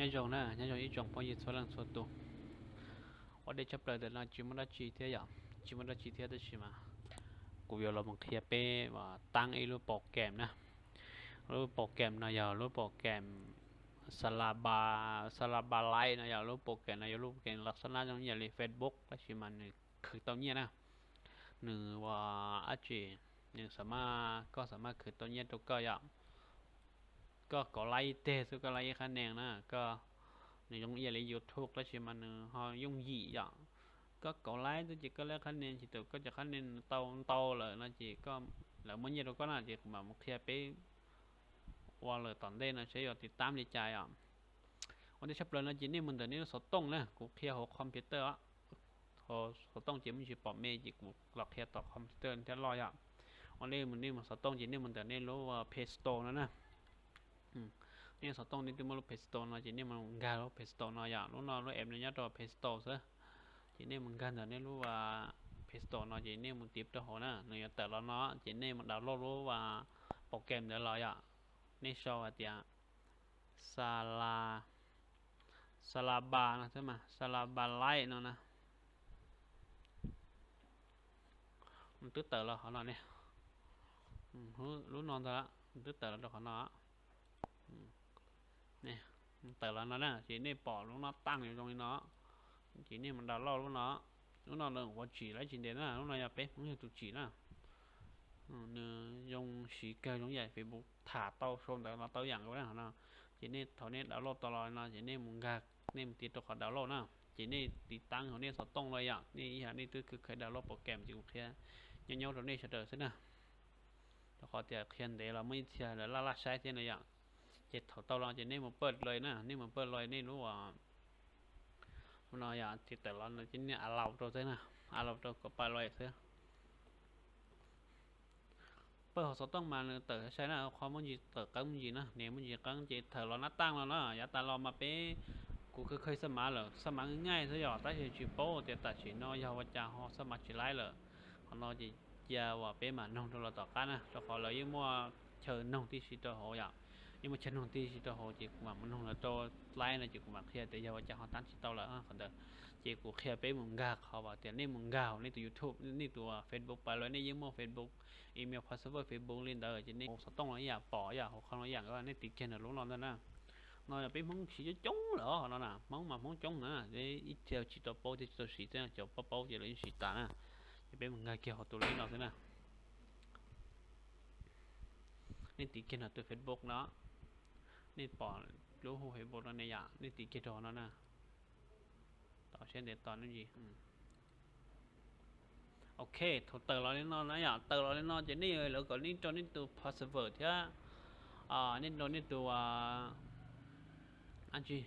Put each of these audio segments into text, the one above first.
Nyob zoo na, nyob zoo ib tsoom phooj ywg txhua leej txhua tus. Ua deb tshaj plaws ntawm no tsis muaj dab tsi thiab yom, tsis muaj dab tsi thiab tab sis mas kuv yuav los mus qhia peb taab ib lub program na. Lub program no yog lub program Xalaba, Xalaba Lite no yog lub program no yog lub program lam xab nab zoo yam li Facebook tab sis mas nws khwv tau nyiaj na. Nws ua dab tsi, nws xam maj, koj xam maj khwv tau nyiaj rau koj yom. Koj kauv laib ib teg xwb koj laib ib qhab nees na, koj, nws zoo ib yam li YouTube tab sis mas nws ho yooj yim yom. Koj kauv laib xwb ces koj laib qhab nees tsis tau, koj cov qhab nees tau ntau lawm no ces lawv muab nyiaj rau koj na. Ces kuv mam mus qhia peb ua lawm tom ntej no seb yuav tiv tab li cas yom. Ua ntej tshaj plaws no ces nej mus ntawm nej lub xov tooj na, kuv qhia hauv computer os. Hauv xov tooj ces muaj tsis pom me ces kuv los qhia tom computer thiab loj yom. Ua nej mus, nej mus xov tooj ces nej mus ntawm nej lub Play Store no na. Nej xov tooj nej twb muaj lub Play Store no ces nej mus nkag lub Play Store no yom. Lub no lub app no nyob rau Play Store xwb. Ces nej mus nkag ntawm nej lub Play Store no ces nej mus tiv rau hauv na, nws yuav tawm los no ces nej mus download lub program ntawd los yom. Nej sau hais tias Xala, Xalaba no xwb mas, Xalaba Lite no na. Nws twb tawm los qhov no ne. Lub no ntag, nws twb tawm los rau qhov no. Tawm los no na, ces nej pom lub no taaj zoo li no, ces nej mus download lub no. Lub no nws ua tsim lawm tsis ntev na, lub no yog peb Hmoob yug tus tsim na. Nws zoo siv kawg, zoo yam Facebook tham tau sau ntawv los tau yam nkaus na no. Ces nej thaum nej download tau los no ces nej mus nkag, nej mus tiv rau qhov download na. Ces nej tiv tab hauv nej xov tooj los yom, nej ib yam nej twb kheev download program ces kuv qhia nyob nyob rau nej sawv daws xwb na. Rau qhov tias qhia ntev los muaj ib txhia lawv laj laj saib thiab no yom. Ces thaum tau los ces nej mus pawj lais na, nej mus pawj lais nej lub no yom, ces tawm los no ces nej allow rau xwb na, allow rau kom pawj lais xwb. Pawj hauv xov tooj mas nws tawm sai sai na, qhov muaj ntsis tawm qeeb muaj ntsis na, nws muaj ntsis qeeb ces thaum los nab taaj los na, yav tas los mas peb, kuv kheev kheev xab mav lawm, xab mav nqaij nqaij xwb yom, tab sis tsis paub tias tam sim no yog ua cas ho xab mav tsis laib lawm. Qhov no ces cia uas peb mam noog rau lawv tom qab na, rau qhov lawv yeej muaj chaw noog tib si rau hauv yom, yeej muaj chaw noog tib si rau hauv ces kuv mam mus noog lawv rau laib no ces kuv mam qhia tias yog ua cas ho tab tsis tau lawm qhov ntawd. Ces kuv qhia peb mus nkag qhov uas tias nej mus nkag hauv nej tus YouTube, nej tus Facebook pawj lais, nej yeej muaj Facebook, email, password Facebook li ntawd ces nej hauv xov tooj los ib yam pom yom, hauv qhov no ib yam, nej tiv kiag ntawm lub no ntag na. No yog peb Hmoob siv coob coob lawm qhov no na, Hmoob mas Hmoob coob na, ib txhia tsis tau paub thiab tsis tau siv xwb, cov paub paub ces lawv yeej siv tas na. Ces peb mus nkag kiag hauv tus link no xwb na. Nej tiv kiag ntawm tus Facebook no, nej pom lub hu Facebook no ne yom, nej tiv kiag rau hauv no na. Tos seb ntev tos me ntsis. Ok, thaum tawm los li no na yom, tawm los li no ces nej, lawv kom nej rau nej tus password thiab nej rau nej tus dab tsi,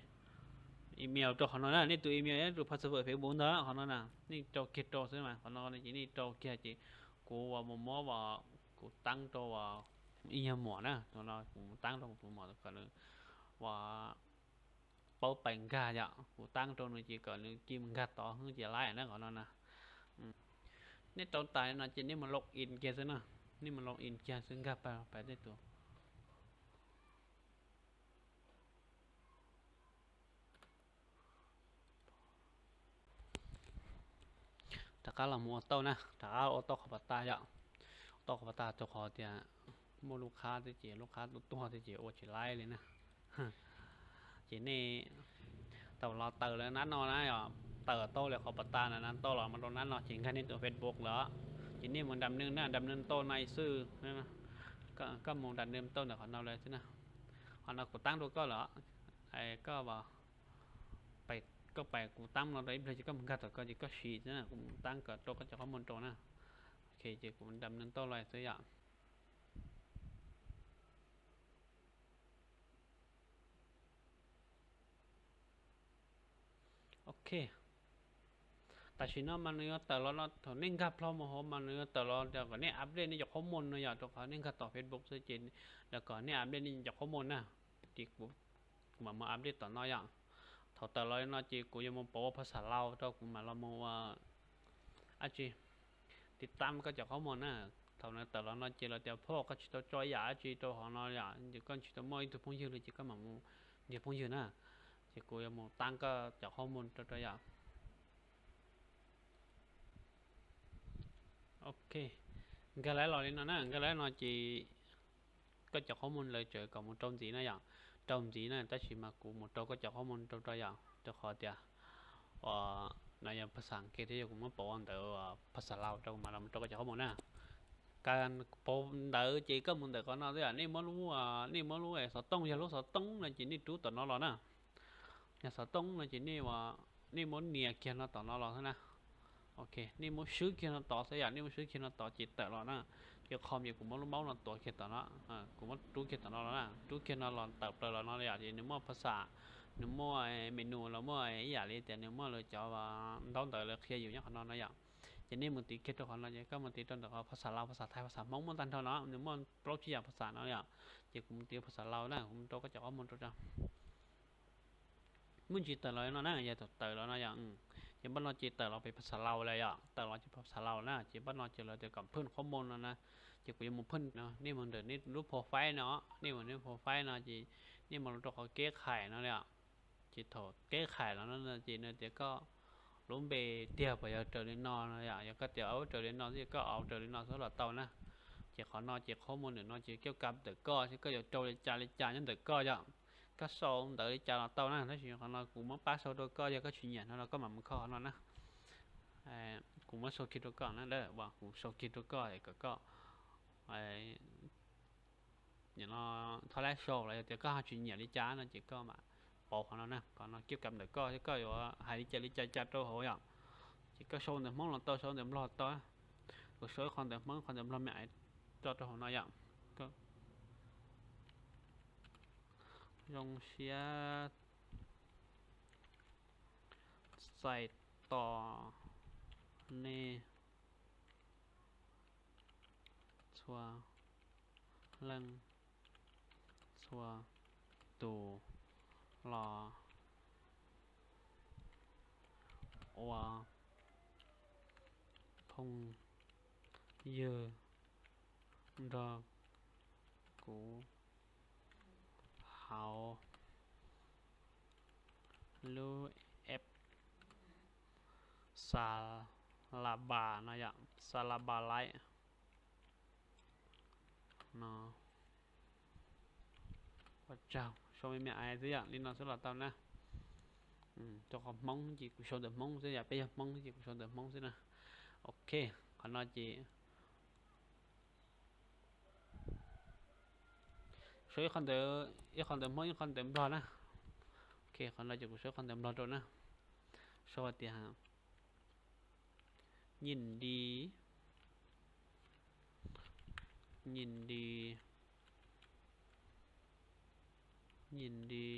email rau qhov no na, nej tus email thiab tus password Facebook ntawd qhov no na, nej rau kiag rau xwb mas qhov no ces nej rau kiag ces kuv ua mus muab uas kuv taab rau uas ib nyuag muam na, tus no kuv taab rau kuv tus muam kom nws uas paub pais nkag yom, kuv taab rau nws ces kom nws cia mus nkag tod xwb ces laib na qhov no na. Nej rau tas no ces nej mus log in kiag xwb na, nej mus log in kiag xwb, nkag pais pais tej tus. Rov qab los mus ua tauj na, rov qab ua tauj qhov pas tas yom. Ua tauj qhov pas tas rau qhov tias muaj lub qhab thiab ces lub qhab tuaj tuag thiab ces ua tsis laib li na. Ces nej tau los tawm lawm nab no na yom, tawm tau lawm qhov pas tas na, tau los mus rau nab no ces nkag nej tus Facebook lawm. Ces nej mus dam neeg na, dam neeg tau nais xwb, koj mus dam neeg tau ntawm qhov no lawm xwb na. Qhov no kuv taab rau koj lawm, koj koj pais kuv taab no rau ib pliag ces koj mus nkag tom koj ces koj siv xwb na, kuv mus taab kom rau koj cov qhov muag rau na. Ok, ces kuv dam neeg tau lawm xwb yom. Ok, tam sim no mas nws yuav tawm los no, thaum nej nkag plho mus hauv mas nws yuav tawm los tias kom nej update nej cov qhov muag no yom, rau qhov nej nkag tom Facebook xwb ces lawv kom nej update nej cov qhov muag na. Ces kuv mam mus update tom no yom. Thaum tawm los li no ces kuv yuav mus pauv ua phas xas Laus rau kuv mam los mus ua dab tsi, tiv tam koj cov qhov muag na. Thaum nws tawm los no ces lawv tias phauj koj tsis tau tso ib yam dab tsi rau hauv no yom, ces koj tsis tau muaj ib tug phooj ywg li ces koj mam mus nrhiav phooj ywg na. Ces kuv yuav mus tab koj cov qhob mus rau rau yom. Ok, nkag lawv los li no na, nkag lawv no ces koj cov qhob mus lawv tseem kom mus rau ntxiv na yom, rau ntxiv na, tab sis mas kuv mus rau koj cov qhob mus rau rau yom, rau qhov tias no yog phas xas Askiv thiab yog kuv muab pauv ntawv phas xas Laus rau mas los rau koj cov qhob mus na. Ka pauv ntawv ces koj mus ntawm qhov no xwb yom, nej muab lub, nej muab lub xov tooj, yog lub xov tooj no ces nej rub tom no los na. Yog xov tooj no ces nej, nej muab nias kiag no tom no los xwb na. Ok, nej muab swb kiag no tod xwb yom, nej muab swb kiag no tod ces tawm los na. Ces qhov ces kuv muab lub maub no tuav kiag tom no, kuv muab rub kiag tom no los na, rub kiag no los tawm plaws los no yom, ces nws muaj phas xas, nws muaj menu los muaj ib yam li tias nws muaj lawv cov ntaub ntawv lawv qhia yus nyob qhov no no yom. Ces nej mus tiv kiag rau qhov no ces koj mus tiv rau ntawm qhov phas xas Laus, phas xas Thaib, phas xas Hmoob muaj tag nrho no, nws muaj plaub tsib yam phas xas no yom. Ces kuv mus tiv phas xas Laus na, kuv mus rau koj cov qhob mus rau rau muaj ntsis tawm los no na, yog tawm los no yom. Ces npaj no ces tawm los pem phas xas Laus lawm yom, tawm los ces phas xas Laus na, ces npaj no ces lawv tias kom phwj qhob mus no na. Ces kuv yuav mus phwj no, nej mus ntawm nej lub profile no, nej mus nej profile no ces nej mus rau qhov keb khais no yom. Ces thaum keb khais los no ces nws tias koj lub npe tiag puas yog raws li no no yom, yog koj tias raws li no ces koj au raws li no xwb los tau na. Ces qhov no ces qhob mus ntawm no ces koj kab ntawm koj thiab koj yuav rau li cas li cas nyob ntawm koj yom. Koj sau ntawv li cas los tau na, tab sis qhov no kuv muab pab sau rau koj, yog koj tsis nyiam no los koj mam mus kho qhov no na. Kuv muab sau kiag rau koj na, kuv sau kiag rau koj kom koj no thov lab sau los yog tias koj ho tsis nyiam li cas no ces koj mam pauv qhov no na, qhov no koj kab ntawm koj thiab koj yuav hais li cas li cas cas rau hauv yom. Ces koj sau ntawv Hmoob los tau, sau ntawv Nplog tau. Kuv sau ib qho ntawv Hmoob, qho ntawv Nplog me me tso rau hauv no yom. Zoo siab txais tos nej txhua leej txhua tus los ua phooj ywg nrog kuv hauv lub app Xalaba no yom, Xalaba Lite no. Ua tsaug, sau me me ais xwb yom, li no xwb los tau na. Rau qhov Hmoob ces kuv sau ntawv Hmoob xwb yom, peb yog Hmoob ces kuv sau ntawv Hmoob xwb na. Ok, qhov no ces sau ib qho ntawv, ib qho ntawv Hmoob ib qho ntawv Nplog na. Ok, qhov no ces kuv sau ib qho ntawv Nplog rau na. Sau tias ยินดี ยินดี ยินดี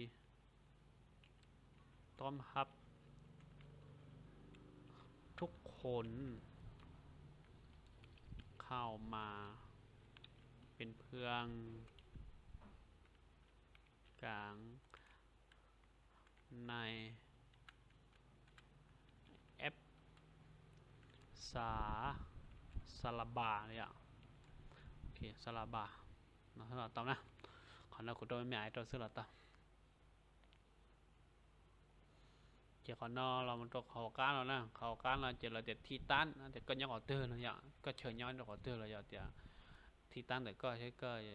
ต้อนรับ ทุกคน เข้ามา เป็นเพื่อนกัน ใน app ซา Xalaba เลยอ่ะ โอเค Xalaba no xwb los tau na. Qhov no kuv rau me me ais rau xwb los tau. Ces qhov no los mus rau qhov hauv qab no na, qhov hauv qab no ces lawv tias ที่ตั้ง no tias koj nyob qhov twg no yom, koj chaw nyob rau qhov twg los yog tias ที่ตั้ง ntawm koj thiab koj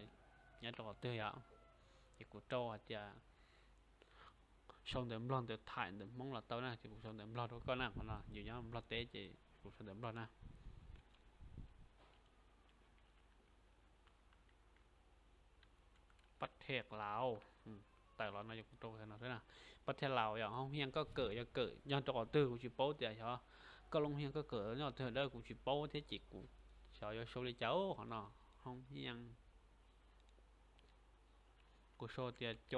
nyob rau qhov twg yom. Ces kuv rau hais tias sau ntawv Nplog, ntawv Thaib, ntawv Hmoob los tau na, ces kuv sau ntawv Nplog rau koj na, qhov no yus nyob Nplog teb ces kuv sau ntawv Nplog na. ประเทศลาว tawm los no yog kuv rau no xwb na. ประเทศลาว yog hoob hiaj koj kawm, yog kawm nyob rau qhov twg kuv tsis paub tias xyov koj lub hoob hiaj koj kawm nyob qhov twg dawb kuv tsis paub thiab ces kuv xyov yuav sau li cas qhov no. Hoob hiaj, kuv sau tias จ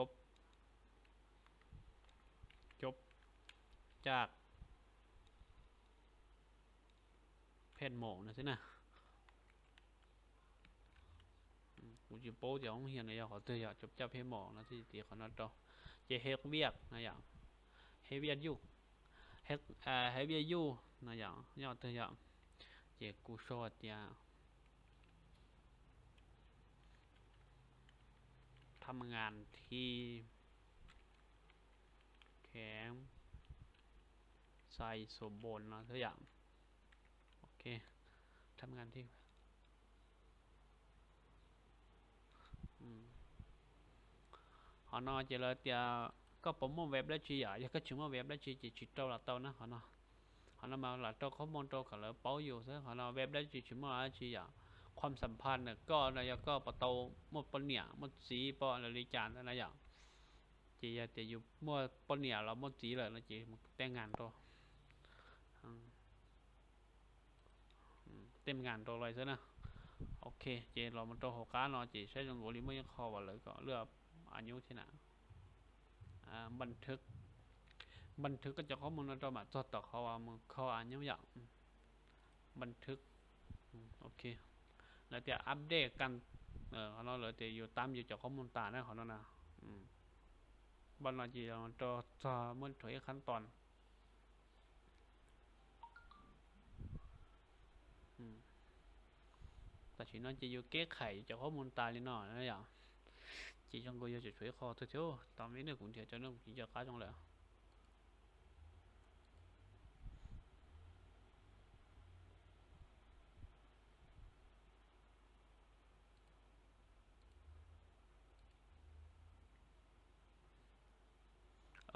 บจาก เพชรโมง no xwb na. Kuv tsis paub tias hoob hiaj no yog qhov twg, yog จบจาก เพชรโมง no thiaj tiv qhov no rau. Ces เฮ็ดเวียก no yom, เฮ็ดเวียกอยู่, เฮ็ดเวียกอยู่ no yom, yog qhov twg yom. Ces kuv sau hais tias ทำงานที่ บริษัท Size số bốn no xwb yom. Ok, thăm ngàn thi. Qhov no ces lawv tias koj puas muaj web dab tsi yom, yog koj tsis muaj web dab tsi ces tsis rau los tau na qhov no. Qhov no mas lam rau qhob moo rau kom lawv paub yus xwb, qhov no web dab tsi tsis muaj dab tsi yom. Qhuam xam phaj ntawm koj no yog koj puas tau muaj poj niam muaj txiv pom lawv li cas ntawd na yom. Ces yog tias yus muaj poj niam los muaj txiv lawm no ces mus tej ngas rau, tej ngas rau lawm xwb na. Ok, ces los mus rau hauv qab no ces saib zoo nkaus li muaj ib qho uas lawv kom lwaj a nyub thiab na. Npaj thwv koj cov qhob moo no rau mam txog tom qhov uas mus kho a nyub yom. Npaj thwv, ok, lawv tias update kan, qhov no lawv tias yus tab yus cov qhob moo tas na qhov no na. Npaj no ces rau txog muaj tshuav ib qhab tos. Tam sim no ces yus keb khais yus cov qhob moo tas li no na yom. Ces zoo nkaus yog tshuav ib qho twg thiab, tau me nws kuv nrhiav cov no kuv tsis nco qab zoo lawm.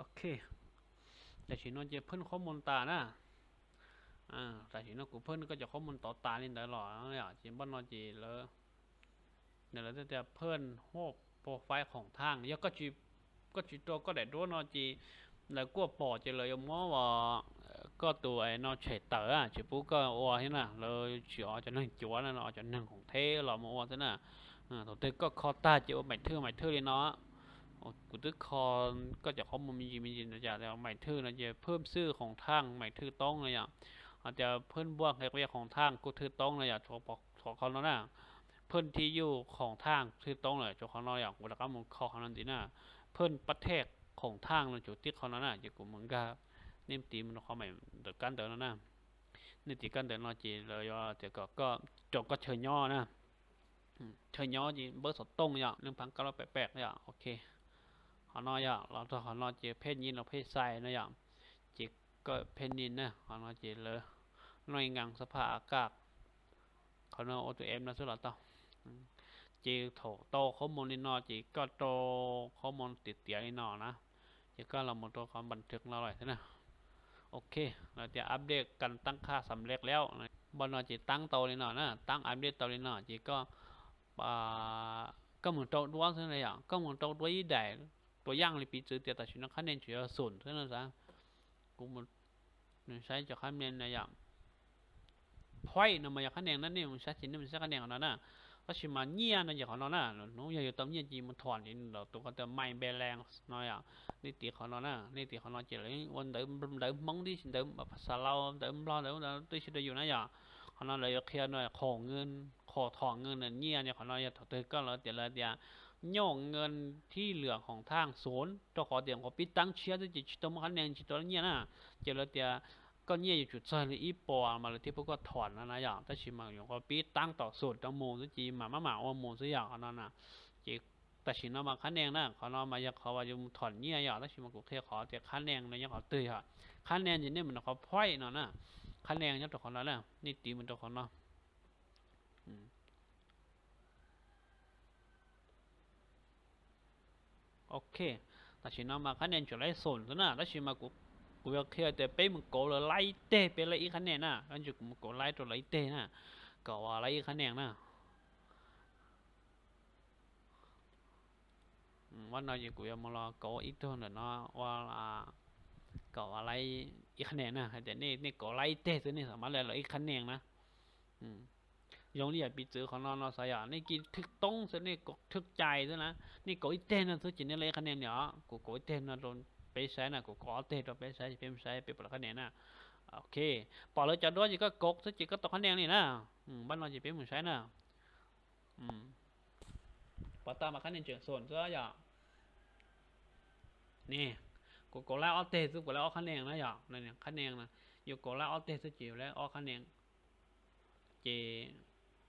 Ok, tam sim no ces phwj qhob moo tas na. Tam sim no kuv phwj koj cov qhob moo tod tas li ntawd los yom, ces npaj no ces lawv, lawv tias phwj huaj profile khoom thaj, yog koj tsis rau koj daim duab no ces lawv kuj pom ces lawv yuav muab koj tus no tshem tawm tsis pub koj ua thiab na, lawv tsis ua cov neeg cuav na, cov neeg khoom theb los mus ua xwb na. Thaum twg koj kho tag ces ua maim thwj maim thwj li no. Kuv twb kho koj cov qhob moo me ntsis me ntsis no cas maim thwj no ces phwj xwj khoom thaj maim thwj toob no yom. Hos tias phwj npuaj nqe qias khoom thaj kuj thwj toob no yom, tshuav qhov no na. Phwj thib yuj khoom thaj thwj toob lawm, tshuav qhov no yom, kuv rov qab mus kho qhov no ntxiv na. Phwj pab thej khoom thaj no tshuav tib qho no na, ces kuv mus nkag, nej tiv mus rau qhov maim ntawm kab ntawv no na. Nej tiv kab ntawv no ces lawv yuav tias kom koj rau koj chaw nyob na. Chaw nyob ces npawb xov tooj yom, nees phav kab lab pem pem yom, ok. Qhov no yom, los rau qhov no ces phej nyij los phej xais no yom, ces koj phej nyij na, qhov no ces lawv noj ib nkas xab phaj a kaj, qhov no ua tus em no xwb los tau. Ces thaum tau qhob moo li no ces koj rau qhob moo tiav tiav li no na, ces koj los mus rau qhov npaj thwv no lawm thiab na. Ok, lawv tias update kan tab qhaj xam lej laub, npaj no ces tab tau li no na, tab update tau li no ces koj, koj mus rau duab xwb na yom, koj mus rau duab ib daim, tua yaj li piv txwv tias tam sim no qhab nees tsuas yog xoom xwb no xav. Kuv mus saib cov qhab nees na yom. Phoij no mas yog qhab nees na, nej mus saib ces nej mus saib qhab nees qhov no na. Tab sis mas nyiaj no ces qhov no na, hnub yog yus tau nyiaj ces mus thom ces los tus qhov tias my balance no yom. Nej tiv qhov no na, nej tiv qhov no ces lawv ua ntawv Hmoob tib si, ntawv Xalau, ntawv Nplog, ntawv twb tsis rau yus na yom. Qhov no lawv yuav qhia no khoom, khoom thom nyiaj no, qhov no yog thaum twg koj lawv tias, lawv tias nyob nws thib lwm khoom thaj xoom, rau qhov tias nqua pib tab tshiab xwb ces tsis tau muaj qhab nees tsis tau nyiaj na. Ces lawv tias koj nyiaj yuav tsum txog li ib puas mas lawv thiaj pub koj thom no na yom, tab sis mas yuav nqua pib tab tom xoom rau mus xwb ces mam maj mam ua mus xwb yom, qhov no na. Ces tam sim no mas qhab nees na, qhov no mas yog qhov uas yus mus thom nyiaj yom, tab sis mas kuv qhia qhov tias qhab nees no nyob qhov twg yom. Qhab nees ces nej mus rau qhov phoij no na, qhab nees nyob rau qhov no na, nej tiv mus rau qhov no. Ok, tam sim no mas qhab nees tsuas laib xoom xwb na, tab sis mas kuv yuav qhia tias peb mus kauv lawv laib ib teg, peb laib ib qhab nees na, tab sis kuv mus kauv laib rau lawv ib teg na, kom uas laib ib qhab nees na. Vaj no ces kuv yuav mus los kauv ib tug ntawm no ua, kom uas laib ib qhab nees na, hais tias nej kauv laib ib teg xwb nej xam mab laib lawv ib qhab nees na. Zoo li yam piv txwv qhov no no xav yom, nej cia thwj toob xwb, nej kauv thwj cai xwb na, nej kauv ib teg no xwb ces nej laib ib qhab nees li os. Kuv kauv ib teg no rau peb saib na, kuv kauv ob teg rau peb saib, peb mus saib peb puas tau qhab nees na. Ok, pom lawv cov duab ces koj kauv xwb ces koj tau qhab nees li na. Vaj no ces peb mus saib na. Pom tau mas qhab nees tseem xoom xwb yom. Ne, kuv kauv laib ob teg xwb kuv laib ob qhab nees na yom. Qhab nees, yus kauv laib ob teg xwb ces yus laib ob qhab nees. Ces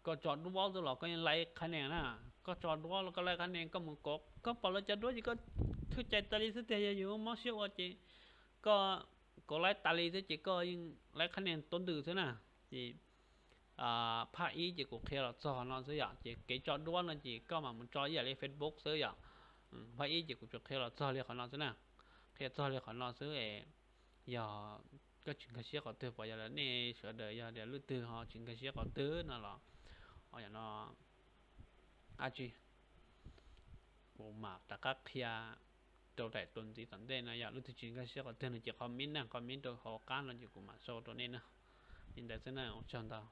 koj tso duab xwb los koj yeej laib qhab nees na. Koj tso duab los koj laib qhab nees, koj mus kauv, koj pom lawv cov duab ces koj Kuv cais tas li xwb tiag, yog yus mob siab ua ces koj, kuv laib tas li xwb ces koj yeej laib qhab nia tuab ntws xwb na. Ces phaj ib ces kuv qhia los txog no xwb yom, ces kev tso duab no ces koj mam mus tso ib yam li Facebook xwb yom. Phaj ib ces kuv tsuas qhia los txog li qhov no xwb na, qhia txog li qhov no xwb es yog koj tsis nkag siab qhov twg, puas yog nej sawv daws yog tias leej twg ho tsis nkag siab qhov twg no los, o yam no, ab tsi, kuv mam rov qab qhia rau daim tus ntxiv tom ntej no. Yog leej twg tsis nkag siab qhov twg no ces comment na, comment rau hauv qab no ces kuv mam sau rau nej na. Li ntawd xwb na, ua tsaug ntau.